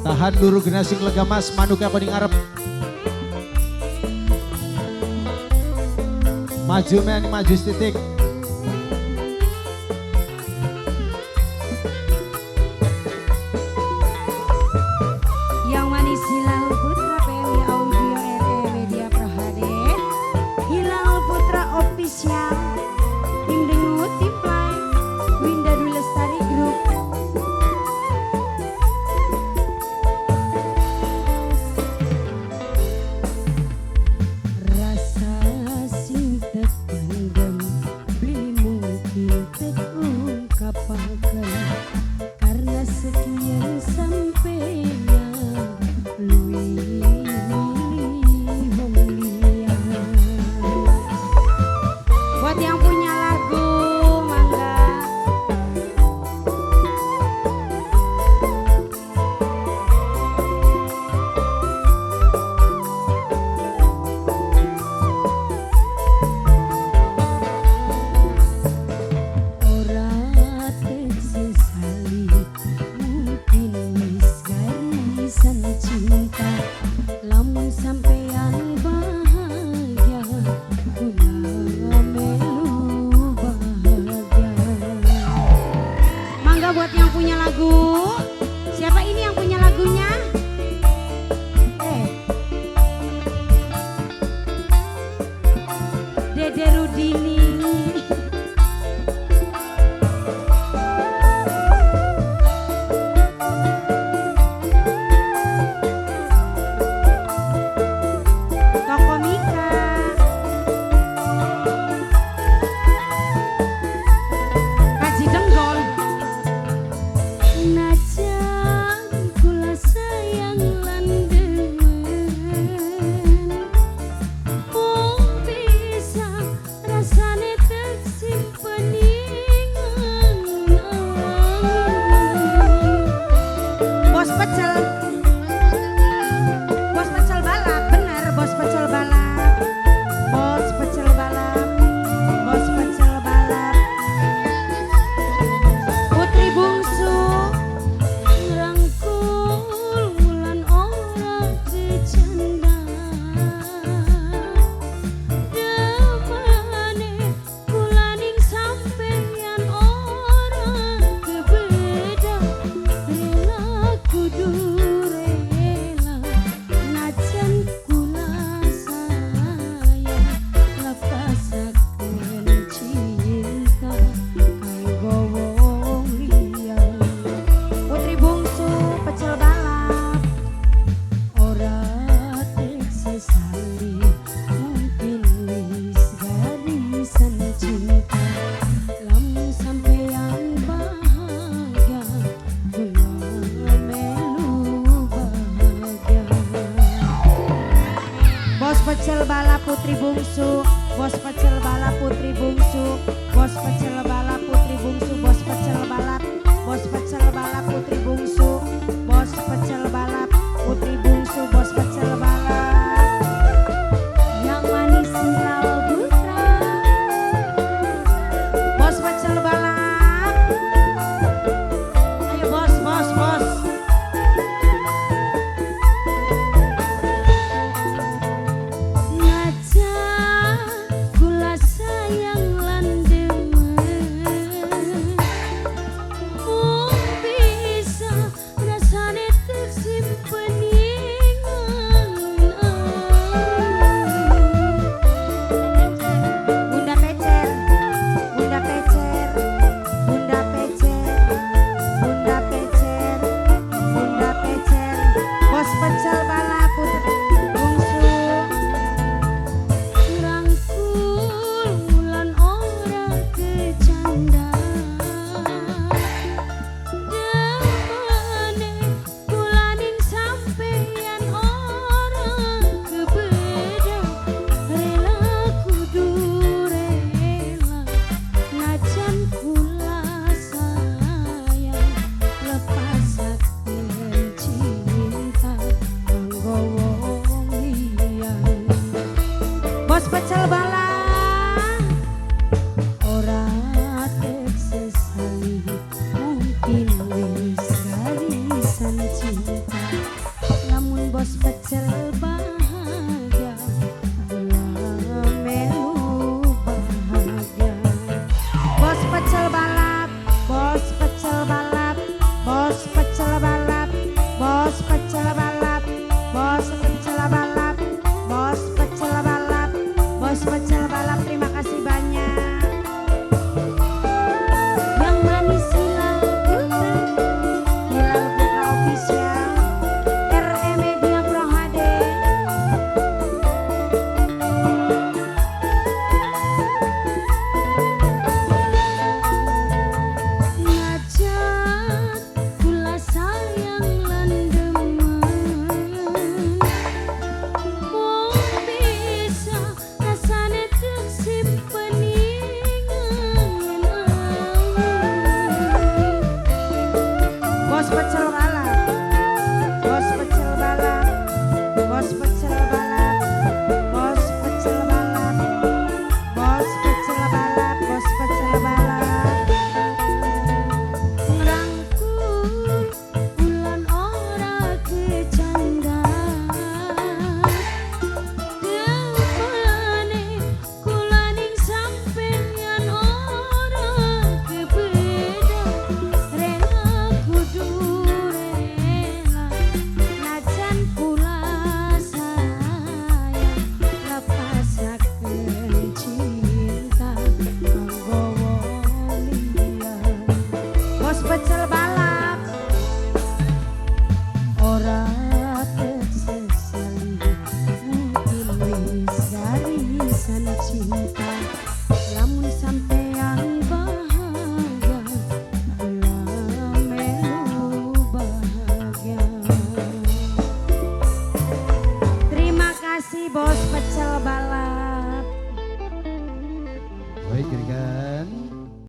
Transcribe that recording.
Tahan luru genasing lega mas manuk aku ning arep. Maju men maju setitik. Yang manis Hilal Putra PMI Audio RE Media Pro HD. Hilal Putra Official. Tim Dengut, Tim Play, Winda Dwi Lestari Group. Rasa sing terpendem beli mungkin terungkapaken karena sekian sampainya luwih milih wong liya. Buat yang punya lagu mangga. Ora tersesali mungkin wis garisan cinta lamun sampean bahagia kula melu bahagia. Mangga buat yang punya lagu. Siapa ini yang punya lagunya? Dede Rudini. Toko Mika. Haji Denggol. Najan kula sayang lan demen mung bisa rasane tersimpen ing angen. Bos pecel. Bos pecel balap, benar bos pecel balap. Bos pecel balap. Bos pecel balap. Putri bungsu ngrangkul wulan ora kecanda. Demene kula ning sampeyan ora kebeda. Rela kudu rela najan kula sayang lepasaken cinta kanggo wong liya. Putri bungsu pecel balap. Ora tersesali mungkin wis garisan cinta lamun sampeyan bahagia kula melu bahagia. Bos pecel balap putri bungsu, bos pecel balap putri bungsu, bos pecel balap putri bungsu, bos pecel balap, bos pecel balap putri bungsu, bos pecel balap putri bungsu, bos pecel balap. Yang manis Hilal Putra. Bos pecel balap. Ayo bos, bos, bos. Najan kula pecel balap, bos pecel balap, bos pecel balap, bos pecel balap, bos pecel balap, bos pecel balap. Ngrangkul bulan ora kecanda, depane kula ning sampeyan ora kebeda, rela kudu rela najan kula sayang lepasaken cinta kanggo wong liya. Bos pecel balap, Ora tersesali mungkin wis garisan cinta, lamun sampean bahagia kula melu bahagia. Terima kasih bos pecel balap. Baik, Rika.